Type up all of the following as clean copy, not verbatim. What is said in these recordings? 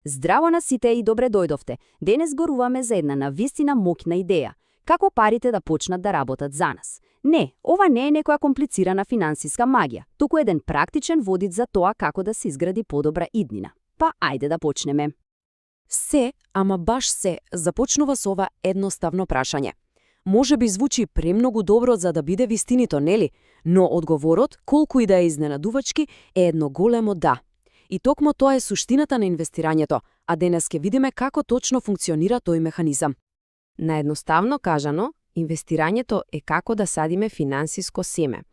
Здраво на сите и добре дојдовте. Денес зборуваме за една навистина моќна идеја. Како парите да почнат да работат за нас. Не, ова не е некоја комплицирана финансиска магија, туку еден практичен водит за тоа како да се изгради подобра иднина. Па ајде да почнеме. Се, ама баш се, започнува со ова едноставно прашање. Може би звучи премногу добро за да биде вистинито, нели? Но одговорот, колку и да е изненадувачки, е едно големо да. И токмо тоа е суштината на инвестирањето, а денес ќе видиме како точно функционира тој механизам. Наедноставно кажано, инвестирањето е како да садиме финансиско семе.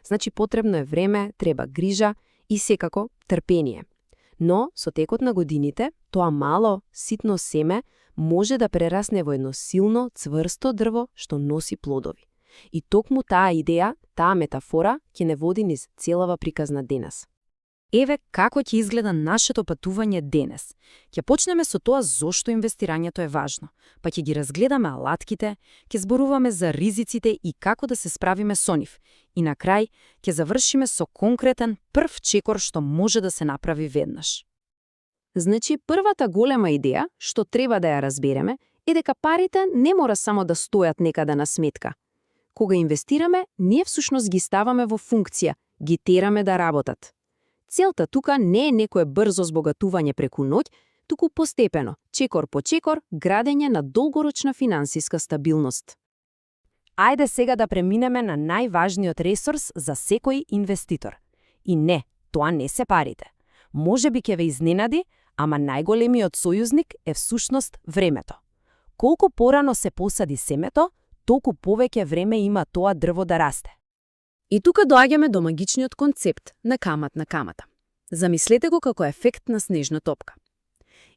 Значи потребно е време, треба грижа и секако трпение. Но со текот на годините, тоа мало, ситно семе може да прерасне во едно силно, цврсто дрво што носи плодови. И токму таа идеја, таа метафора ќе не води низ целава приказна денес. Еве како ќе изгледа нашето патување денес. Ќе почнеме со тоа зошто инвестирањето е важно, па ќе ги разгледаме алатките, ќе зборуваме за ризиците и како да се справиме со нив. И на крај ќе завршиме со конкретен прв чекор што може да се направи веднаш. Значи, првата голема идеја, што треба да ја разбереме, е дека парите не мора само да стојат некаде на сметка. Кога инвестираме, ние всушност ги ставаме во функција, ги тераме да работат. Целта тука не е некое брзо збогатување преку ноќ, туку постепено, чекор по чекор, градење на долгорочна финансиска стабилност. Ајде сега да преминеме на најважниот ресурс за секој инвеститор. И не, тоа не се парите. Може би ќе ве изненади, ама најголемиот сојузник е всушност времето. Колку порано се посади семето, толку повеќе време има тоа дрво да расте. И тука доаѓаме до магичниот концепт на камат на камата. Замислете го како ефект на снежна топка.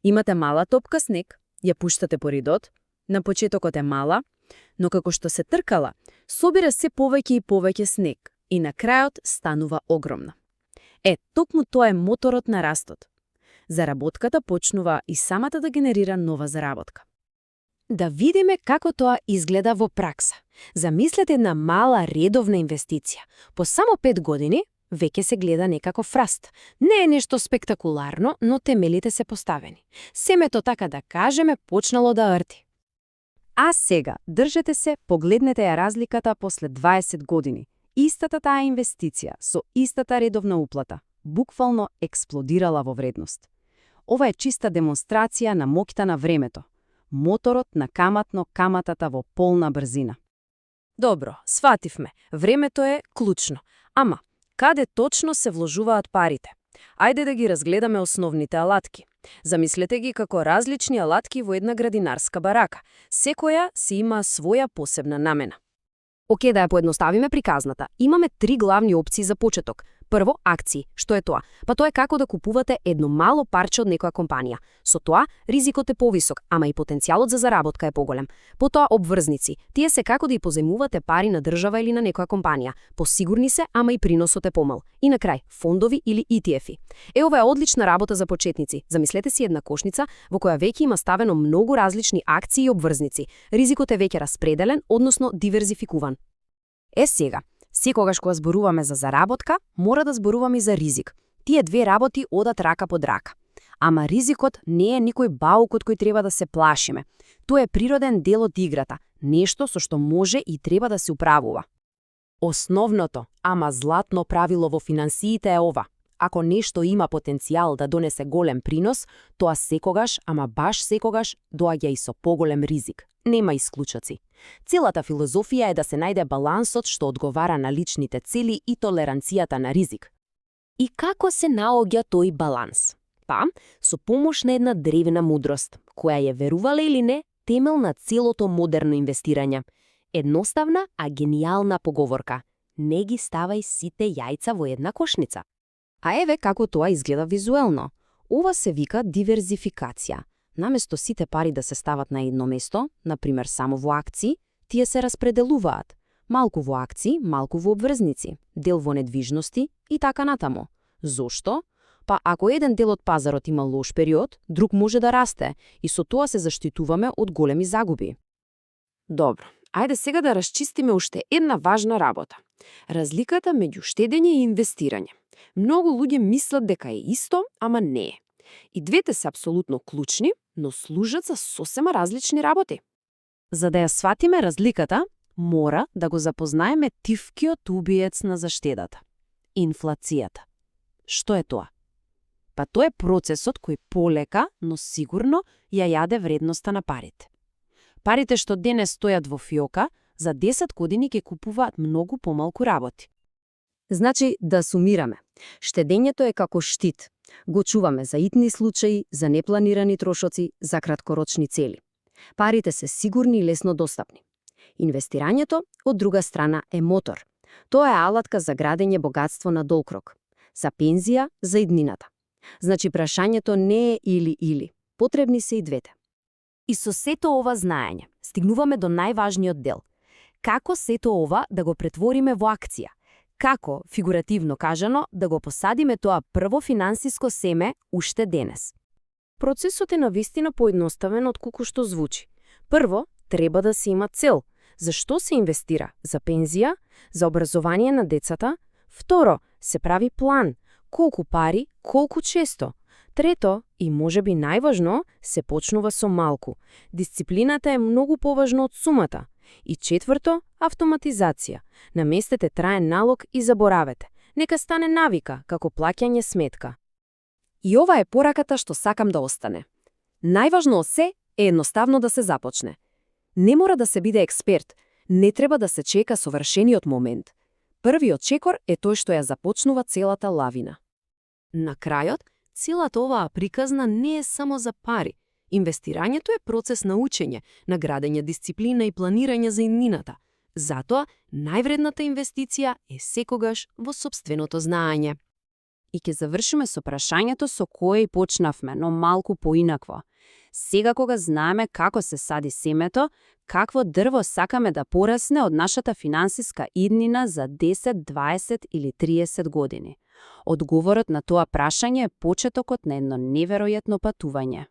Имате мала топка снег, ја пуштате по ридот, на почетокот е мала, но како што се тркала, собира се повеќе и повеќе снег и на крајот станува огромна. Токму тоа е моторот на растот. Заработката почнува и самата да генерира нова заработка. Да видиме како тоа изгледа во пракса. Замислете една мала редовна инвестиција. По само 5 години веќе се гледа некаков раст. Не е нешто спектакуларно, но темелите се поставени. Семето, така да кажеме, почнало да рти. А сега, држете се, погледнете ја разликата после 20 години. Истата таа инвестиција со истата редовна уплата буквално експлодирала во вредност. Ова е чиста демонстрација на моќта на времето. Моторот на каматата во полна брзина. Добро, свативме. Времето е клучно. Ама, каде точно се вложуваат парите? Ајде да ги разгледаме основните алатки. Замислете ги како различни алатки во една градинарска барака. Секоја си има своја посебна намена. Оке, да ја поедноставиме приказната. Имаме 3 главни опции за почеток. Прво, акции. Што е тоа? Па тоа е како да купувате едно мало парче од некоја компанија. Со тоа, ризикот е повисок, ама и потенцијалот за заработка е поголем. Потоа, обврзници. Тие се како да и позајмувате пари на држава или на некоја компанија. Посигурни се, ама и приносот е помал. И на крај, фондови или ETF-и. Ова е одлична работа за почетници. Замислете си една кошница во која веќе има ставено многу различни акции и обврзници. Ризикот е веќе распределен, односно диверзификуван. Сега, секогаш кога зборуваме за заработка, мора да зборуваме и за ризик. Тие две работи одат рака под рака. Ама ризикот не е никој баук од кој треба да се плашиме. Тоа е природен дел од играта, нешто со што може и треба да се управува. Основното, ама златно правило во финансиите е ова. Ако нешто има потенцијал да донесе голем принос, тоа секогаш, ама баш секогаш, доаѓа и со поголем ризик. Нема исклучоци. Целата филозофија е да се најде балансот што одговара на личните цели и толеранцијата на ризик. И како се наоѓа тој баланс? Па, со помош на една древна мудрост, која е, верувале или не, темел на целото модерно инвестирање. Едноставна, а гениална поговорка. Не ги ставај сите јајца во една кошница. А еве како тоа изгледа визуелно. Ова се вика диверзификација. Наместо сите пари да се стават на едно место, например само во акции, тие се распределуваат. Малку во акции, малку во обврзници, дел во недвижности и така натаму. Зошто? Па ако еден дел од пазарот има лош период, друг може да расте и со тоа се заштитуваме од големи загуби. Добро, ајде сега да расчистиме уште една важна работа. Разликата меѓу штедење и инвестирање. Многу луѓе мислат дека е исто, ама не е. И двете се апсолутно клучни, но служат за сосема различни работи. За да ја сватиме разликата, мора да го запознаеме тивкиот убиец на заштедата – инфлацијата. Што е тоа? Па тоа е процесот кој полека, но сигурно ја јаде вредноста на парите. Парите што денес стојат во фиока, за 10 години ќе купуваат многу помалку работи. Значи, да сумираме. Штедењето е како штит. Го чуваме за итни случаи, за непланирани трошоци, за краткорочни цели. Парите се сигурни и лесно достапни. Инвестирањето, од друга страна, е мотор. Тоа е алатка за градење богатство на долгрок. За пензија, за иднината. Значи, прашањето не е или-или. Потребни се и двете. И со сето ова знаење, стигнуваме до најважниот дел. Како сето ова да го претвориме во акција? Како, фигуративно кажано, да го посадиме тоа прво финансиско семе уште денес? Процесот е навистина поедноставен од колку што звучи. Прво, треба да се има цел. Зашто се инвестира? За пензија? За образование на децата? Второ, се прави план. Колку пари, колку често? Трето, и можеби најважно, се почнува со малку. Дисциплината е многу поважна од сумата. И четврто, автоматизација. Наместете траен налог и заборавете. Нека стане навика, како плаќање сметка. И ова е пораката што сакам да остане. Најважно од се е едноставно да се започне. Не мора да се биде експерт, не треба да се чека совршениот момент. Првиот чекор е тој што ја започнува целата лавина. На крајот, целата оваа приказна не е само за пари. Инвестирањето е процес на учење, на градење дисциплина и планирање за иднината. Затоа, највредната инвестиција е секогаш во сопственото знаење. И ќе завршиме со прашањето со кое и почнавме, но малку поинакво. Сега кога знаеме како се сади семето, какво дрво сакаме да порасне од нашата финансиска иднина за 10, 20 или 30 години? Одговорот на тоа прашање е почетокот на едно неверојатно патување.